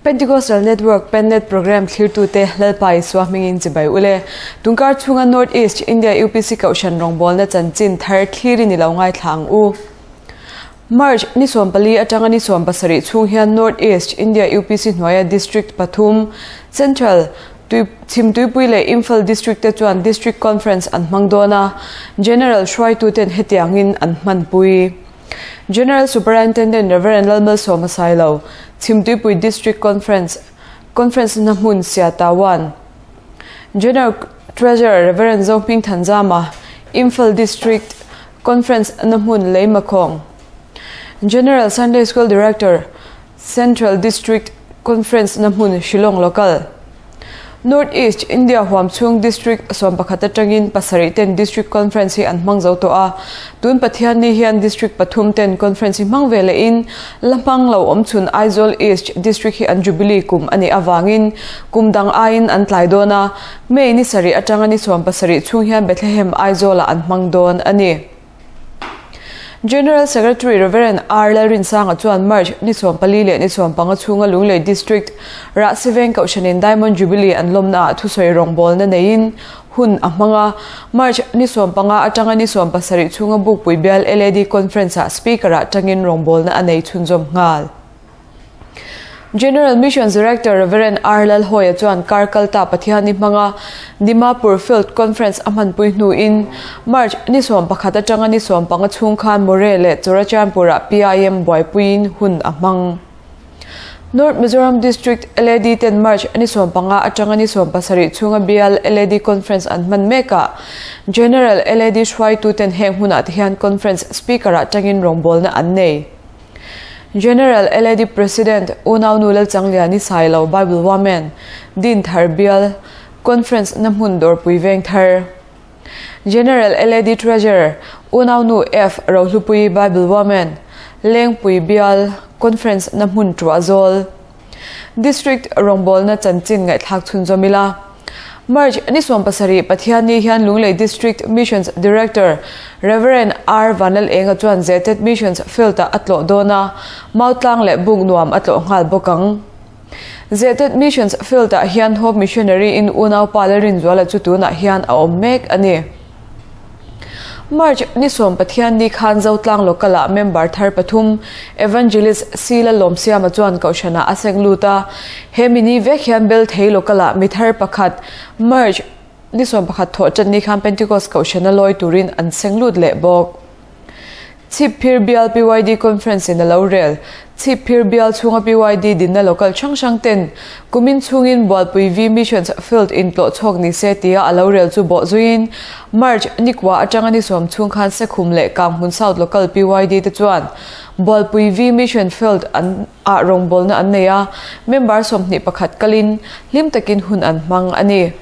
Pentecostal Network Pennet Programme thlirtute Lalpa Isua hmingin chibai ule. Tunkar chhunga North East India UPC Kohhran rawngbawlna chanchin thar thlirin i lo ngaithla ang u. March ni 14 atanga ni 17 chhung hian North East India UPC hnuaia District pathum, Central, Chhimtuipui leh Imphal District te chuan District Conference an hmang dawn a, General hruaituten hetiangin an hmanpui. General Superintendent Rev. Lalmalsawma Sailo, Chhimtuipui District Conference, Conference na hmun Siatawan, General Treasurer Rev. Zohming Thanzama, Imphal District Conference na hmun Leimakhawng, General Sunday School Director, Central District Conference na hmun Shillong Local. North East India huam chhung District 11 atangin pasarih ten District Conference hi an hmang zo tawh a. Tun Pathianni hian District pathum ten Conference hi hmang ve lehin la hmang lo awm chhun Aizawl East District hi an Jubilee kum a nih avangin kum dang aiin an tlai dawn a. May ni sarih atanga ni 17 chhung hian Bethlehem Aizawlah an hmang dawn a ni. General Secretary Rev. R. Lalrinsanga chuan March ni 14 leh ni 15 chhunga Lunglei District Rahsiveng Kohhranin Diamond Jubilee an lawmnaah thusawi rawngbawlna neiin hun a hmang a. March ni 15 atanga ni 17 chhunga Bukpui Bial LAD Conference-ah Speaker-ah tangin rawngbawlna a nei chhunzawm nghal. General Missions Director Rev. R. Lalhawia chuan kar kalta Pathianni hmanga Dimapur Field Conference a hmanpui hnuin March ni 11 atanga ni 15 chhung khan Moreh leh Churachandpur-ah PIM buaipuiin hun a hmang. North Mizoram District LAD ten March ni 15 atanga ni 17 chhunga Bial LAD Conference an hman mekah General LAD hruaitu ten heng hunah te hian Conference Speaker-ah tangin rawngbawlna an nei. General LAD President Unaunu Lalchangliani Sailo Bible Women Din Thar Bial Conference na hmun dawrpui veng thar. General LAD Treasurer Unaunu F Rohlupui Bible Women Lengpui Bial Conference na hmun Tuahzawl. District rawngbawlna chanchin ngaihthlak chhunzawm ila. March ni 17 Pathianni hian Lunglei District Missions Director Rev. R Vanlal Enga chuan Ztet Missions Field-ah a tlawh dawn a, Mautlang leh Buk nuam a tlawh nghal bawk ang. Ztet Missions Field-ah hian Hope Missionary in unaupa Lalrinzuala chu tunah hian a awm mek a ni. March ni 10 Pathianni khan Zotlang Local-ah member thar pathum Evangelist C Lalawmsiama chuan Kohhranah a seng lut a. He mini vek hian Belthei Local-ah mi thar pakhat March ni 11 thawh tanni khan Pentecost Kohhrana lawi turin an seng lut leh bawk. Chhipphir Bial PYD Conference in a lo rel. Chhipphir Bial chhunga PYD dinna local hrang hrang ten kumin chhungin Bualpui V Missions Field in tlawh chhawk ni se tia a lo rel chu bawh zuiin March nikua atanga ni 10 chhung khan Sekhum leh Kanghmun South Local PYD te chuan Bualpui V Mission Field an ah rawngbawlna an nei a, member 21 kalin hlim takin hun an hmang a ni.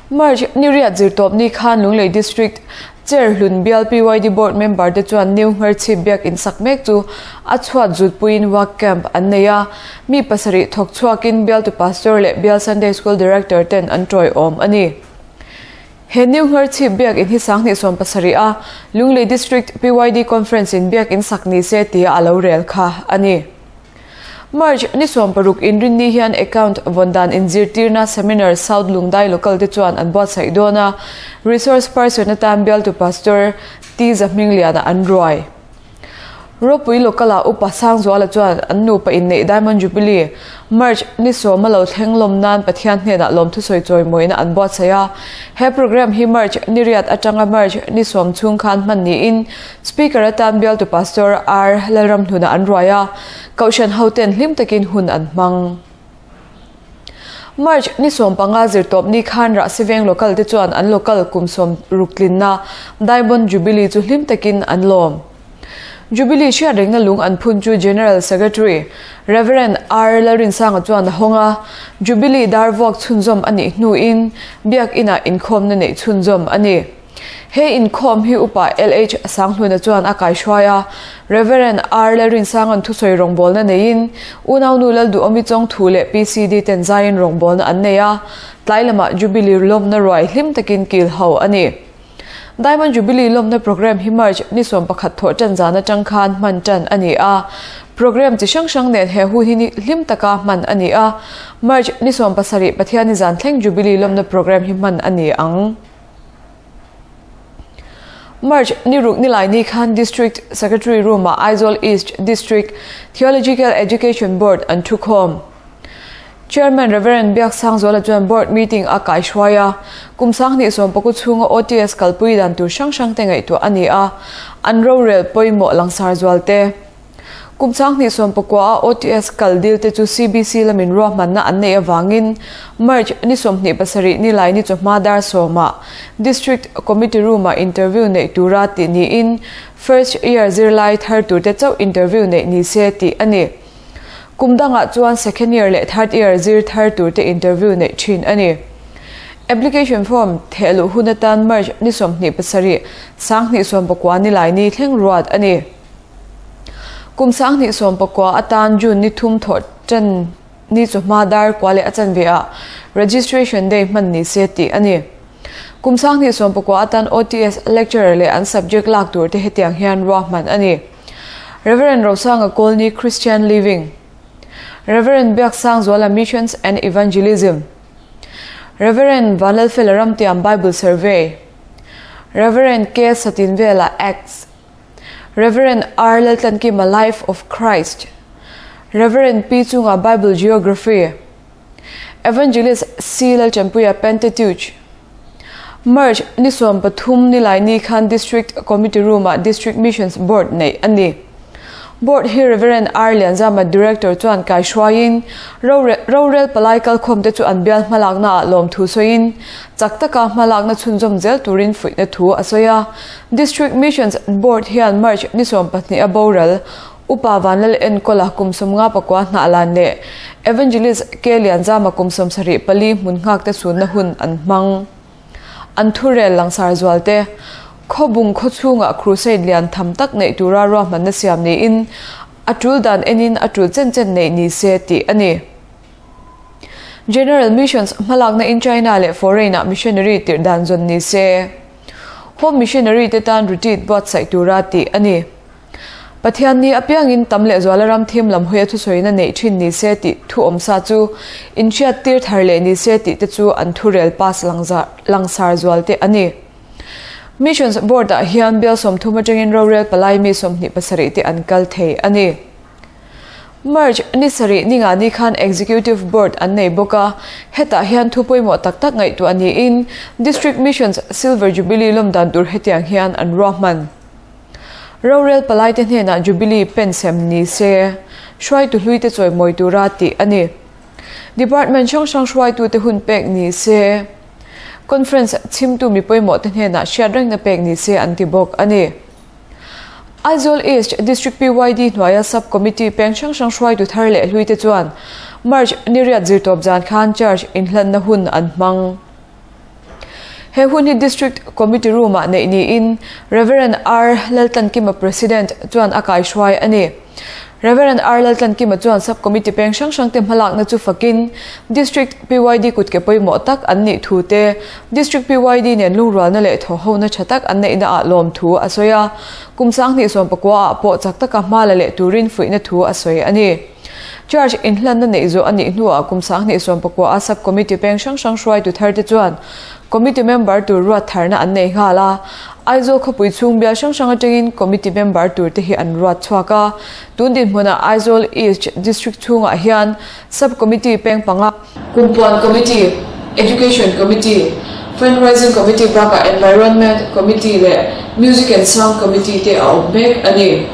March ni riat zirtawp ni khan Lunglei District Chair Hlun Bial PYD Board member te chuan New Hmarchhip biak in sak mek chu a chhuat zutpuiin work camp an nei a, mi pasarih thawk chhuakin bialtu pastor leh bial Sunday School Director ten an tawiawm a ni. He New Hmarchhip biak in hi 2017 a Lunglei District PYD Conference in biak in sak ni se tia a lo rel kha a ni. March ni 16 inrinni hian account vawndan inzirtirna seminar South Lungdai local te chuan an buatsaih dawn a, resource person atan bialtu pastor T Zahmingliana an ruai. Ropui local-ah upa Sangzuala chuan an nupa inneih Diamond Jubilee March ni 10 a lo thleng lawm nan Pathian hnenah lawmthusawi chawimawina an buatsaih a. He program hi March ni riat atanga March ni 10 chhung khan hman niin Speaker atan bialtu Pastor R Lalramhnuna an ruai a, Kohhran hoten hlim takin hun an hmang. March ni 15 zirtawp ni khan Rahsiveng local te chuan an local kum 60 tlinna Diamond Jubilee chu hlim takin an lawm. Jubilee hriat rengna lung an phun chu General Secretary Rev. R Lalrinsanga chuan a hawng a, Jubilee dar vuak chhunzawm a nih hnuin biak inah inkhawmna neih chhunzawm a ni. He inkhawm hi upa LH Sanghluna chuan a kaihruai a, Rev. R Lalrinsanga'n thusawi rawngbawlna neiin Unaunu Lalduhawmi Chawngthu leh PCD ten zaiin rawngbawlna an nei a, tlai lamah Jubilee lawmna ruai hlim takin kil ho a ni. Diamond Jubilee lawmna programme hi March ni 11 thawhṭan zan aṭang khan hman ṭan a ni a. Programme chi hrang hrang nen he hun hi hlim taka hman a ni a. March ni 17 Pathianni zan thleng Jubilee lawmna programme hi hman a ni ang. March ni ruk nilai ni khan District Secretary Room-ah Aizawl East District Theological Education Board an thukhawm. Chairman Rev. Biaksangzuala chuan Board meeting a kaihruai a, kum 2019 chhunga OTS kalpui dan tur hrang hrang te ngaihtuah a ni a, an rorel pawimawh langsar zual te. Kum 2019 a OTS kal dil te chu CBC lamin ruahmanna an neih avangin March ni 27 nilai ni chawhma dar sawmah District Committee Room-ah interview neih tura tih niin First Year zirlai thar turte chauh interview neih ni se tih a ni. Kum dangah chuan second year leh third year zir thar turte interview neih thin a ni. Application form theh luh hun atan March ni 27, 2019 nilai ni thleng ruat a ni. Kum 2019 atan June ni thum thawh tan ni chawhma dar kua leh a chanve ah registration day hman ni se tih a ni. Kum 2019 atan OTS lecturer leh an subject lak turte hetiang hian ruahman a ni. Rev. Rosanga Colney Christian Living, Rev. Biaksangzuala Missions and Evangelism, Rev. Vanlalfela Ramtiam Bible Survey, Rev. K. Satinvela Acts, Rev. R. Laltlankima Life of Christ, Rev. P. Chunga Bible Geography, Evangelist C. Lalchampuia Pentateuch. March ni 13 nilai ni khan District Committee Room-ah District Missions Board neih a ni. Board hi Rev. R. Lianzama Director chuan kaihruaiin rorel palai kalkhawmte chu an bial hmalaknaah lawmthu sawiin chak taka hmalakna chhunzawm zel turin fuihna thu a sawi a. District Missions Board hian March ni 12 a boral Upa Vanlal Enkawla kum 59 hnah lan leh Evangelist K. Lianzama kum 74 hmun nghakte chhunna hun an hmang. An thurel langsar zualte Khawbung khaw chhungah crusade lian tham tak neih tura ruahmanna siam niin a tul dan enin a tul chen chen neih ni se tih a ni. General Missions hmalakna in China leh foreign ah missionary tirh dan zawn ni se. Home missionary te tan retreat buatsaih tura tih a ni. Pathian ni apiangin tam leh zuala ram thim lam hawi a thusawina neih thin ni se tih thu awmsa chu inhriat tir thar leh ni se tih te chu an thurel pass langsar zual te a ni. Missions Board ah hian bial 30 atangin rorel palai mi 27 te an kal thei a ni. March ni sarih ni nga ni khan Executive Board an nei bawk a, hetah hian thu pawimawh tak tak ngaihtuah niin District Missions Silver Jubilee lawm dan tur hetiang hian an ruahman. Rorel palaite hnenah Jubilee pen sem ni se, hruaitu hluite chawimawi tura tih a ni. Department hrang hrang hruaitute hun pek ni se, Conference chhimtu mi pawimawhte hnenah hriat rengna pek ni se an ti bawk a ni. Aizawl East District PYD hnuaia Sub Committee peng hrang hrang hruaitu thar leh hluite chuan March ni riat zirtawp zan khan Church inhlanna hun an hmang. He hun hi District Committee Room-ah neih niin Rev. R. Laltlankima President chuan a kaihruai a ni. Rev. R. Laltlankima chuan Sub-Committee peng hrang hrangte hmalakna chu fakin District PYD kutke pawimawh tak an nih thu te, District PYD nen lungrualna leh thawhhona tha tak an neihna ah lawm thu a sawi a, kum 2019 ah pawh chak taka hma la leh turin fuihna thu a sawi a ni. Church inhlanna neih zawh a nih hnuah kum 2019 a Sub-Committee peng hrang hrang hruaitu tharte chuan Committee member tur ruat tharna an nei nghal a. Aizawl khawpui chhung bial hrang hrang atangin Committee member turte hi an ruat chhuak a. Tun dinhmunah Aizawl East District chhungah hian Sub-Committee peng panga, Kumpuan Committee, Education Committee, Fundraising Committee bakah Environment Committee leh Music and Sound Committee te a awm mek a ni.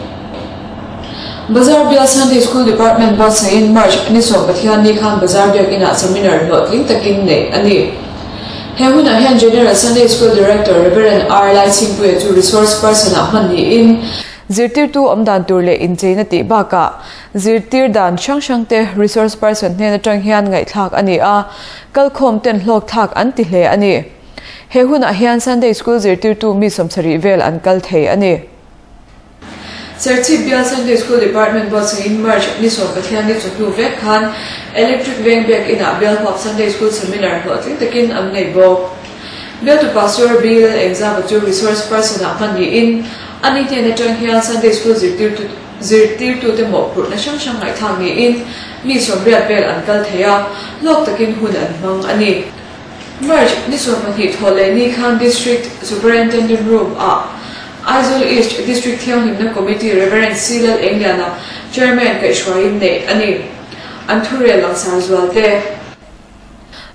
Bazar Bial Sunday School Department buatsahin March ni sawm Pathian ni khan Bazar Biakinah seminar hlawhtling takin neih a ni. He hunah hian General Sunday School Director Rev. R. Laichhingpuia chu resource person-ah hman niin, zirtirtu awm dan tur leh incheina tih bakah zirtir dan hrang hrangte resource person hnen atang hian ngaihthlak a ni a, kalkhawm ten hlawkthlak an ti hle a ni. He hunah hian Sunday School zirtirtu mi 70 vel an kal thei a ni. Serchhip Bial Sunday School Department buatsahin March ni sawm Pathian ni chawhnu vek khan Electric Veng Biak Inah Bial Huap Sunday School Seminar hlawhtling takin an nei bawk. Bialtu Pastor B Lalengzava chu Resource Person ah hman niin ani hnen atang hian Sunday School zirtirtu zirtirtute mawhphurhna hrang hrang ngaihthlak niin mi 80 vel an kal thei a, hlawk takin hun an hmang a ni. March ni 12 thawh leh ni khan District Superintendent Room ah Aizawl East District Thianghlimna Committee Rev. C Lalengliana Chairman kaihhruaiin neih a ni. An thurel langsar zual te.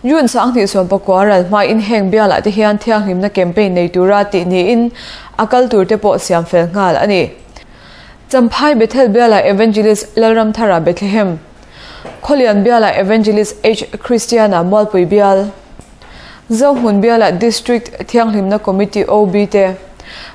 June 2019 ral hmain heng bialah te hian thianghlimna campaign nei tura tih niin a kal tur te pawh siam fel nghal a ni. Champhai Bethel bialah Evangelist Lalramthara Bethlehem, Khawlian bialah Evangelist H Christiana Mualpui bial, Zohmun bialah District Thianghlimna Committee OB te,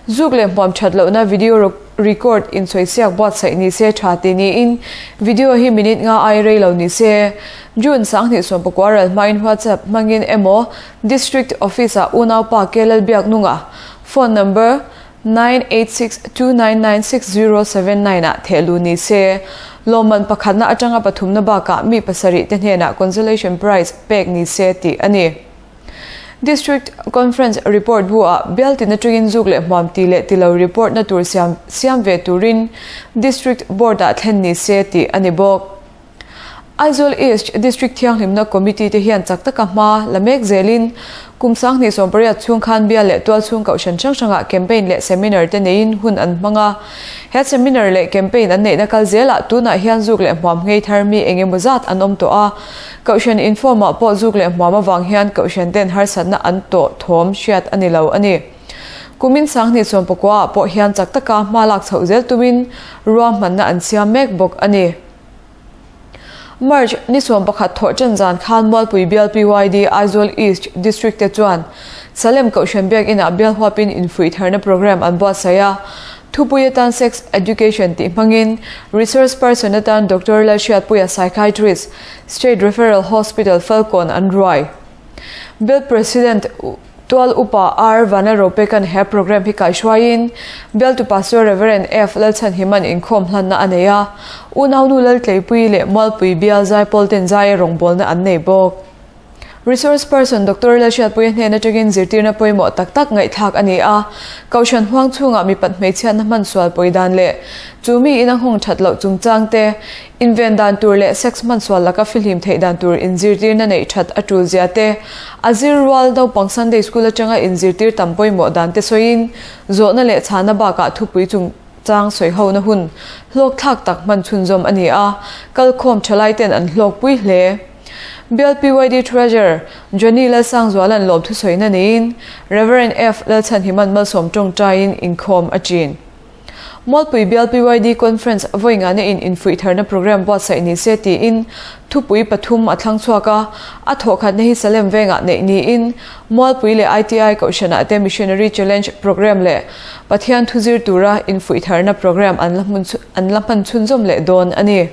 Zuk leh hmuam that lohna video record insawi siak buatsaih ni se tha ti niin video hi minute nga ai rei lo ni se. June 2019 ral hmain WhatsApp hmangin emaw District Office ah unaupa K Lalbiaknunga phone number 9862996079 ah thehlu ni se. Lawmman pakhatna atanga pathumna bakah mi pasarih te hnenah consolation prize pek ni se tih a ni. District Conference report bu ah bial tin atangin zuk leh hmuam ti leh tilo report na tur siam siam ve turin District Board ah thlen ni se tih a ni bawk. Aizawl East District Thianghlimna Committee te hian chak taka hma la mek zelin kum 2018 chhung khan bial leh tual chhung kohhran hrang hrangah campaign leh seminar te neiin hun an hmang a. He seminar leh campaign an neihna kal zelah tunah hian zuk leh hmuam ngei thar mi eng emaw zat an awm tawh a. Kohhran inform ah pawh zuk leh hmuam avang hian kohhran ten harsatna an tawh thawm hriat a ni lo a ni. Kumin 2019 ah pawh hian chak taka hma lak chhoh zel tumin ruahmanna an siam mek bawk a ni. March ni 11 thawh ṭan zan khan Mualpui bial PYD Aizawl East District te chuan Salem Kohhran biak inah bial huapin infuih tharna program an buatsaih a. Thupui atan Sex Education tih hmangin Resource Person atan Doctor Lalhriatpuia Psychiatrist, State Referral Hospital Falkawn an ruai. Bial President Tual Upa R Vanlalropekan he program hi kaihruaiin Bialtu Pastor Rev. F Lalchhanhiman inkhawm hlanna a nei a, unaunu Laltleipui leh Mualpui bial zaipawl ten zaia rawngbawlna an nei bawk. Resource Person Doctor Lalhriatpuia hnen atangin zirtirna pawimawh tak tak ngaihthlak a ni a, Kohhran huang chhungah mipat hmeichhiatna hman sual pawi dan leh chu mi ina nghawng that loh chungchang te, inven dan tur leh sex hman sual laka fihlim theih dan tur inzirtirna neih that a tul zia te, a zir rual naupang Sunday School atanga inzirtir tam pawimawh dan te sawiin zawhna leh chhana bakah thupui chungchang sawihona hun hlawkthlak tak hman chhunzawm a ni a, kalkhawm thalai ten an hlawkpui hle. Bial PYD Treasurer Johnny Lalsangzuala'n lawm thusawiina neiin Rev. F Lalchhanhiman malsawm tawngtaiin inkhawm a chin. Mualpui Bial PYD Conference vawi ngana in infuih tharna program buatsaih ni se tiin thupui pathum a thlang chhuak a, a thawhkhatna hi Salem vengah neih niin Mualpui leh ITI Kohhranah te Missionary Challenge program leh Pathian thuzir tura infuih tharna program an la hman chhunzawm leh dawn a ni.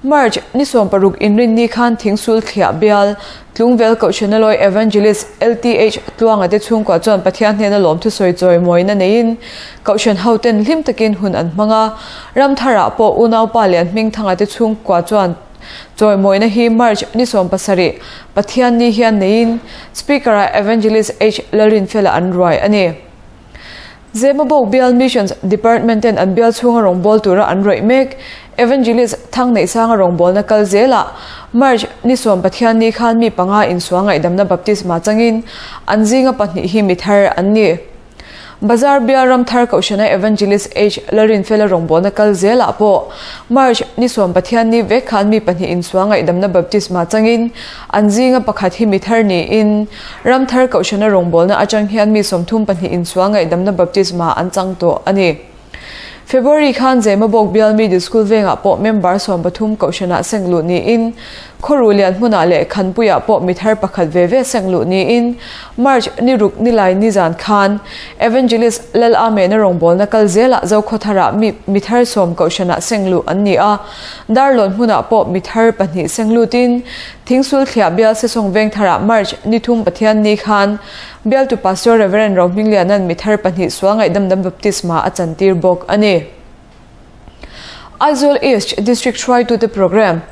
March ni 16 inrin ni khan Thingsul Thliah bial Tlungvel Kohhranaloi Evangelist LTH Tluanga te chhungkua chuan Pathian hnena lawm thusawi chawi mawina neiin Kohhran ho ten hlim takin hun an hmang a, Ramtharah pawh unaupa lian hmingthanga te chhungkua chuan chawi mawina hi March ni 17 Pathian ni hian neiin Speaker-ah Evangelist H Lalrinfela an ruai a ni. Zemabawk bial Missions Department ten an bial chhunga rawngbâwl tura an rawih mek Evangelist Thang Neihsanga rawngbâwlna kal zelah March ni 10 Pathian ni khan mi panga insual ngaihdamna baptisma changin an zinga pahnih hi mi thar an ni. Bazar bial Ramthar Kohhrana Evangelist H Lalrinfela rawngbâwlna kal zelah pawh March ni 10 Pathian ni vek khan mi pahnih insual ngaihdamna baptisma changin an zinga pakhat hi mi thar niin Ramthar Kohhrana rawngbâwlna atang hian mi 32 insual ngaihdamna baptisma an chang tawh a ni. February khan Zemabawk bial Middle School vengah pawh member 13 Kohhranah sengluh niin Khawru lian hmunah leh Khanpuiah pawh mi thar pakhat ve ve sengluh niin March ni ruk ni lai ni zan khan Evangelist Lal Amena rawngbâwlna kal zelah Zokhawtharah mi mi thar 10 Kohhranah sengluh an ni a, Darlawn hmunah pawh mi thar pahnih senglutin Thingsul Thliah bial Sesawng vengtharah March ni 3 Pathian ni khan Bialtu Pastor Rev. Rohminglianan mi thar pahnih sual ngaihdamdam baptisma a chantir bawk a ni. Aizawl East District hruaitute program.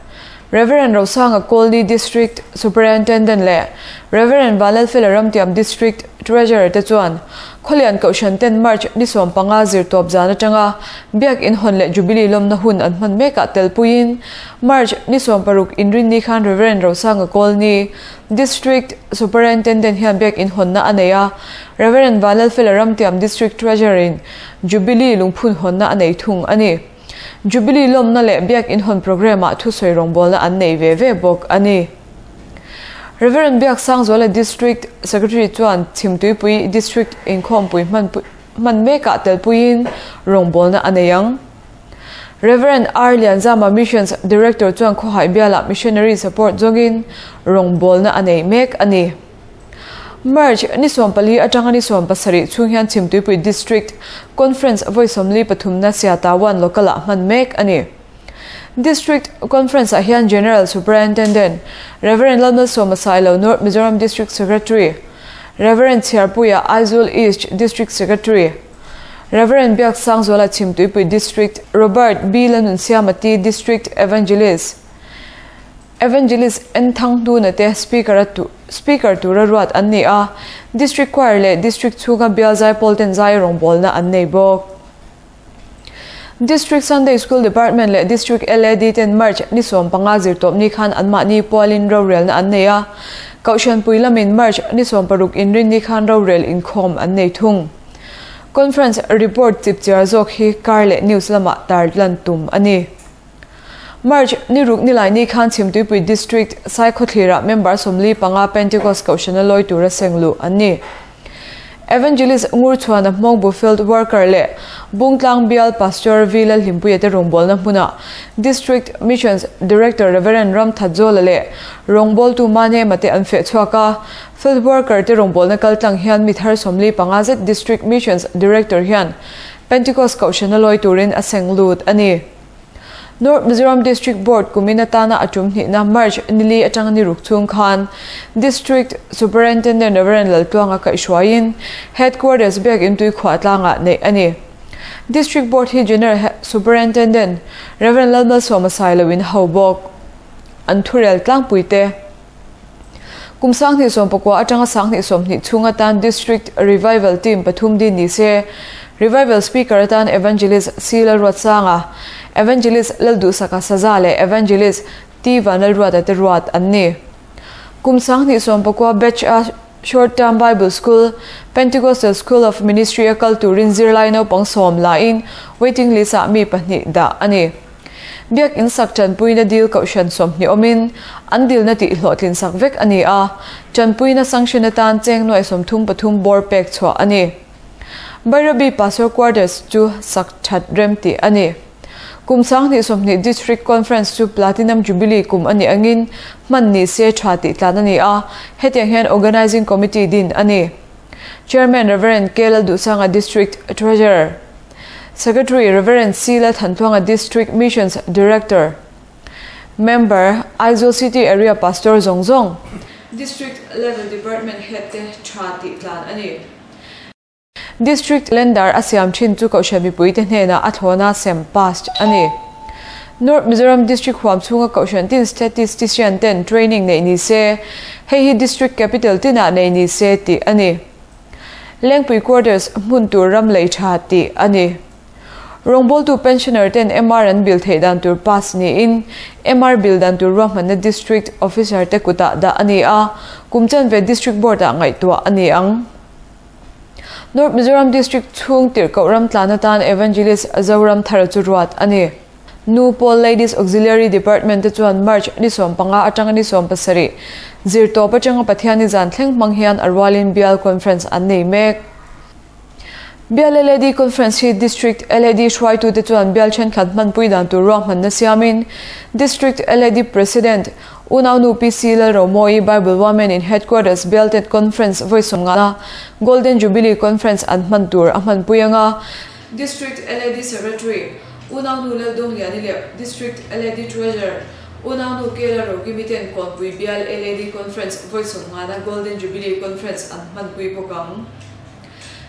Rev. Rosanga Kawlni District Superintendent leh Rev. Vanlalfela Ramtiam District Treasurer te chuan Khawlian Kohhran ten March ni 15 zirtawp zan atanga Biak In hawn leh Jubilee lawmna hun an hman mekah telpuiin March ni 16 inrinni khan Rev. Rosanga Kawlni District Superintendent hian Biak In hawnna a nei a, Rev. Vanlalfela Ramtiam District Treasurer in Jubilee lungphun hawnna a nei thung a ni. Jubilee lawmna leh Biak Inhawn programme-ah thusawi rawngbawlna an nei ve ve bawk a ni. Rev. Biaksangzuala District Secretary chuan Chhimtuipui District inkhawmpui hman mekah telpuiin rawngbawlna a nei ang. Rev. R. Lianzama Missions Director chuan Khawhai bialah Missionary Support zawngin rawngbawlna a nei mek a ni. March ni 14 atanga ni 17 chhung hian Chhimtuipui District Conference vawi 43na Siatawan Local-ah hman mek a ni. District Conference-ah hian General Superintendent Rev. Lalmalsawma Sailo North Mizoram District Secretary, Rev. Chhiarpuia Aizawl East District Secretary, Rev. Biaksangzuala Chhimtuipui District Robert B. Lalnunsiamati District Evangelist, Evangelist N Thanghnuna te Speaker Speaker tura ruat an ni a, District Choir leh District chhunga bial zaipawl ten zai rawngbawlna an nei bawk. District Sunday School Department leh District LAD ten March ni 15 zirtawpni khan anmahni pualin rorelna an nei a, Kohhranpui lamin March ni 16 inrinni khan rorel inkhawm an nei thung. Conference report chipchiar zawk hi kar leh news lamah tarlan tum a ni. March ni ruk nilai ni khan Chhimtuipui District Saikhawthlirah member 45 Pentecost Kohhrana lawi tura sengluh an ni. Evangelist Ngurchhuana Hmawngbu Field Worker leh Bungtlang Bial Pastor V Lalhlimpuia te rawngbawlna hmunah District Missions Director Rev. Ramthatzawla leh rawngbawltu Manema te an feh chhuak a. Field Worker te rawngbawlna kaltlang hian mi thar 45 zet District Missions Director hian Pentecost Kohhrana lawi turin a senglut a ni. North Mizoram District Board kumin atana a tum hnihna March nili atanga ni ruk chhung khan District Superintendent Rev. Laltluanga kaihhruaiin Headquarters Biak Intui Khuatlangah neih a ni. District Board hi General Superintendent Rev. Lalmalsawma Sailoin ho bawk an thurel tlangpuite Kum 2019 atanga 2020 chhung atan District Revival Team pathum din ni se, Revival Speaker atan Evangelist C Lalruatsanga, Evangelist Lalduhsaka Saza leh Evangelist T Vanlalruata te ruat an ni. Kum 2019 batch a Short Term Bible School, Pentecostal School of Ministry a kal turin zirlai naupang sawm lain waiting list ah mi pahnih dah a ni. Biak in sak tanpuina dil kohhran 20 awmin an dilna tih hlawhtlin sak vek a ni a, tanpuina sanction atan cheng nuai 33 bawr pek chhuah a ni. Bairabi Pastor Quarters chu sak that rem tih a ni. Kum 2020 District Conference chu Platinum Jubilee kum a nih angin hman ni se tha tih tlan a ni a, hetiang hian Organising Committee din a ni. Chairman Rev. K Lalduhsanga District Treasurer. Secretary Rev. C Lalthantluanga District Missions Director. Member, Aizawl City Area Pastor zawng zawng. District Level Department Head te tha tih tlan a ni. District Lender a siam thin chu Kohhran mipuite hnenah a thlawna sem passed a ni. North Mizoram District huam chhunga Kohhran tin Statistician ten training neih ni se, hei hi District Capital tinah nei ni se tih a ni. Lengpui Quarters hmun tur ram lei tha tih a ni. Rawngbawltu pensioner ten MR an bill theih dan tur pass niin MR bill dan tur ruahmanna District Officer te kutah dah a ni a, kum chanve District Board ah ngaihtuah a ni ang. North Mizoram District chhung tirhkoh ram tlan atan Evangelist Zoram Thara chu ruat a ni. Nu Pawl Ladies Auxiliary Department te chuan March ni 15 atanga ni 17 zirtawp atanga Pathianni zan thleng hmang hian a rualin Bial Conference an nei mek. Bial LAD Conference hi District LAD hruaitute chuan bial thenkhat hmanpui dan tur ruahmanna siamin District LAD President Unaunu PC Lalromawi Bible Women in Headquarters Bialtet Conference vawi 50na Golden Jubilee Conference an hman tur a hmanpui anga District LAD Secretary Unaunu Laldawngliani leh District LAD Treasurer Unaunu Kela Rokimi ten Kawnpui Bial LAD Conference vawi 50na Golden Jubilee Conference an hmanpui bawk ang.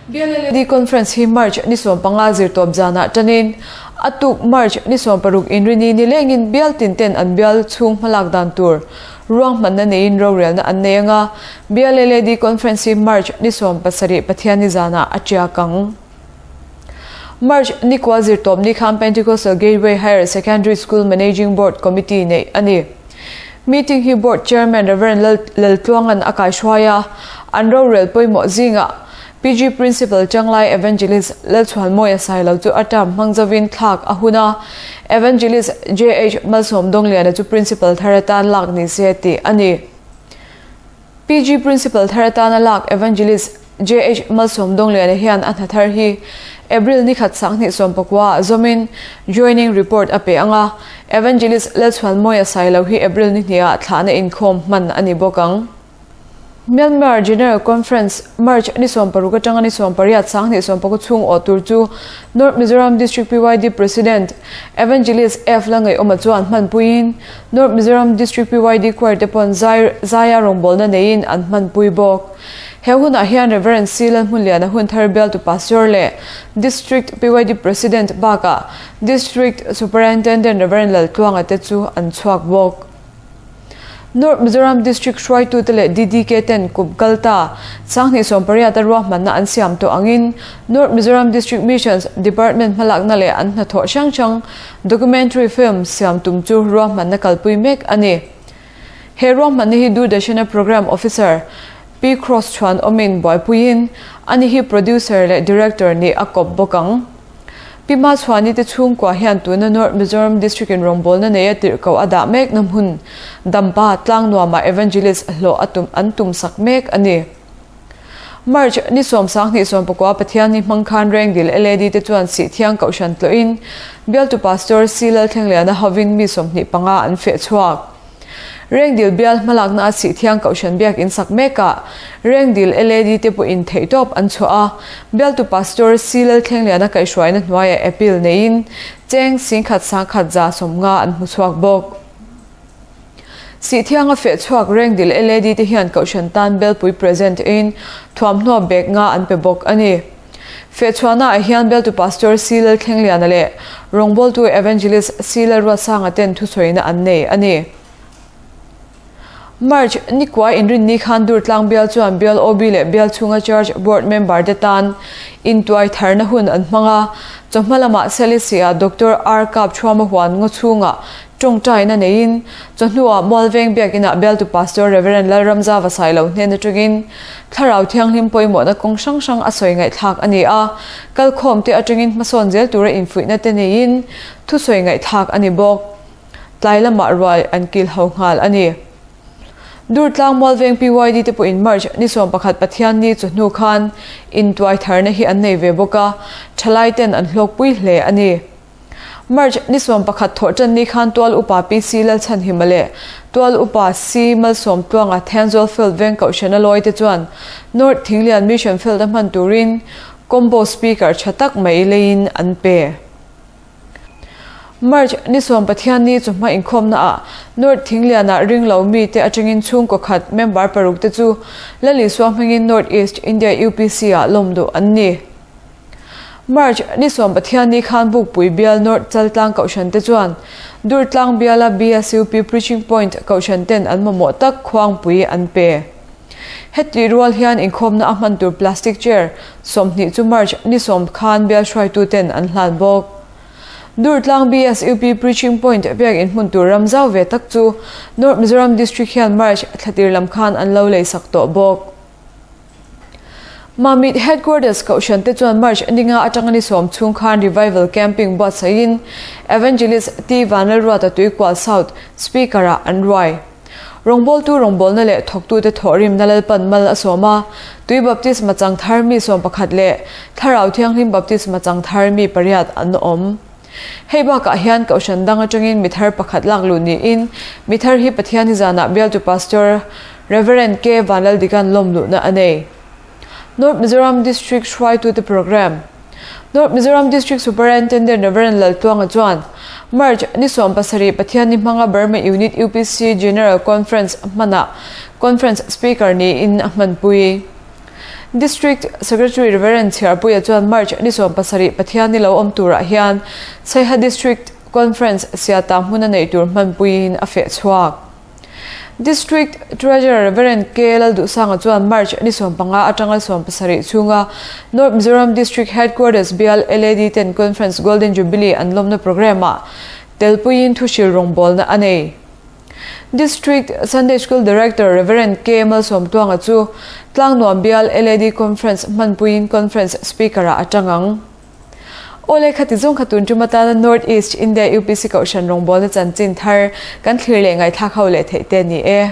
Bial LAD Conference hi March ni 15 zirtawp zanah tanin A tuk March ni 16 Inrini nilengin bial tin ten an bial chhung hmalak dan tur ruahmanna neiin rorelna an nei anga, bial LAD Conference hi March ni 17 Pathianni zanah a tiak ang. March ni kua zirtawpni khan Pentecostal Gateway Higher Secondary School Managing Board Committee neih a ni. Meeting hi Board Chairman Rev. Laltluanga'n a kaihruai a, an rorel pawimawh zingah PG Principal Changlai Evangelist Lalchhuanmawia Sailo chu a term hmang zovin thlak a hun a, Evangelist JH Malsawm Dawngliana chu Principal thar atan lak ni se tih a ni. PG Principal thar atana lak Evangelist JH Malsawm Dawngliana hian a hna thar hi April ni khat 2019 ah zawmin joining report a pe ang a, Evangelist Lalchhuanmawia Sailo hi April ni hnih ah thlahna inkhawm hman a ni bawk ang. Myanmar General Conference, March ni 16 atanga ni 18 2019 chhung awh tur chu North Mizoram District PYD President Evangelist F Langaihawma chuan hmanpuiin North Mizoram District PYD Choir te pawn zaia rawngbawlna neiin an hmanpui bawk. He hunah hian Rev. C Lalhmunliana Hunthar bialtu Pastor leh District PYD President bakah District Superintendent Rev. Laltluanga te chu an chhuak bawk. North Mizoram District hruaitute leh DDK ten kum kal ta 2018 a ruahmanna an siam tawh angin North Mizoram District Missions Department hmalakna leh an hnathawh hrang hrang documentary film siam tum chu ruahmanna kalpui mek a ni. He ruahmanna hi Doordarshan-a Programme Officer Pi Cross chuan awmin buaipuiin ani hi Producer leh Director nih a kawp bawk ang. Pi Machhuani te chhungkua hian tuna North Mizoram District in rawngbawlna neia tirhkoh a dah mekna hmun Dampa Tlangnuamah Evangelist hlawh a tum an tum sak mek a ni. March ni 10 2019 Pathianni hmang khan Rengdil LAD te chuan Sihthiang Kohhran tlawhin bialtu Pastor C Lalthlengliana hovin mi 25 an feh chhuak. Rengdil bial hmalakna a Sihthiang Kohhran biak in sak mekah Rengdil LAD te pawhin theihtawp an chhuah a, bialtu Pastor C Lalthlengliana kaihhruaina hnuaiah appeal neiin cheng 10,150 an hmu chhuak bawk. Sihthianga feh chhuak Rengdil LAD te hian Kohhran tan belpui present in thuamhnaw bag nga an pe bawk a ni. Fehchhuahna ah hian bialtu Pastor C Lalthlengliana leh rawngbawltu Evangelist C Lalruatsanga ten thusawiina an nei a ni. March ni kua inrinni khan Durtlang bial chuan bial OB leh bial chhunga Church Board member te tan intuai tharna hun an hmang a, chawhma lamah Selesih-ah Doctor R Kap Thuama huan ngaw chhungah tawngtaina neiin chawhnuah Mualveng biakinah bialtu Pastor Rev Lalramza Vasailo hnen atangin Thlarau Thianghlim pawimawhna kawng hrang hrang a sawi ngaihthlak a ni a, kalkhawm te atangin hmasawn zel tura infuihna te neiin thusawi ngaihthlak a ni bawk. Tlai lamah ruai an kil ho nghal a ni. Durtlang Mualveng PYD te pawhin March ni 11 Pathianni chu hnu khan intuai tharna hi an nei ve bawk a, thalai ten an hlawkpui hle a ni. March ni 11 thawh tan ni khan Tual Upa PC Lalchhanhima leh Tual Upa C Malsawm Tluanga Thenzawl Field veng Kohhrana lawi te chuan North Thinglian Mission Field a hman turin Combo Speaker tha tak mai leiin an pe. March ni 10 Pathianni chu hma inkhawmna ah North Thinglian ah ring lo mi te atangin chhungkaw khat member paruk te chu Lal Isua hmangin North East India UPC ah lawm duh an ni. March ni 10 Pathianni khan Bukpui bial North Chaltlang Kohhran te chuan Durtlang biala BSUP Preaching Point Kohhran ten an mamawh tak khuangpui an pe. Heti rual hian inkhawmna a hman tur plastic chair 20 chu March ni 10 khan bial hruaitu ten an hlan bawk. Durtlang BSUP Preaching Point biak in hmun tur ram zau ve tak chu North Mizoram District hian March thlatir lam khan an lo lei sak tawh bawk. Mamit Headquarters Kohhran te chuan March ninga atanga ni 10 chhung khan Revival Camping buatsaihin Evangelist T Vanlalruata Tuikual South Speaker ah an ruai. Rawngbawltu rawngbawlna leh thawktute thawhrimna Lalpan mal a sawm a, Tui Baptisma chang thar mi 11 leh Thlarau Thianghlim Baptisma chang thar mi pariat an awm. Hei bakah hian Kohhran dang atangin mi thar pakhat lak luh niin mi thar hi Pathian hi zanah bialtu Pastor Rev. K Vanlaldikan lawm luhna a nei. North Mizoram District hruaitute Programme North Mizoram District Superintendent Rev. Laltluanga chuan March ni 17 Pathianni hmanga Burma Unit UPC General Conference hmanah Conference Speaker niin a hmanpui. District Secretary Rev. Chhiarpuia chuan March ni 17 Pathianni lo awm turah hian Saiha District Conference Siata hmuna neih tur hmanpuiin a feh chhuak. District Treasurer Rev. K. Lalduhsanga chuan March ni 15 atanga 17 chhunga North Mizoram District Headquarters bial LAD ten Conference Golden Jubilee an lawmna programme-ah telpuiin thuhril rawngbawlna a nei. District Sunday School Director Rev. K. Malsawmtuanga chu Tlangnuam bial LAD Conference hmanpuiin Conference Speaker-ah a tang ang. Awle khati zawng kha tun tum atana North East India UPC Kohhran rawngbawlna chanchin thar kan thlir leh ngaihthlak ho leh theih te a ni e.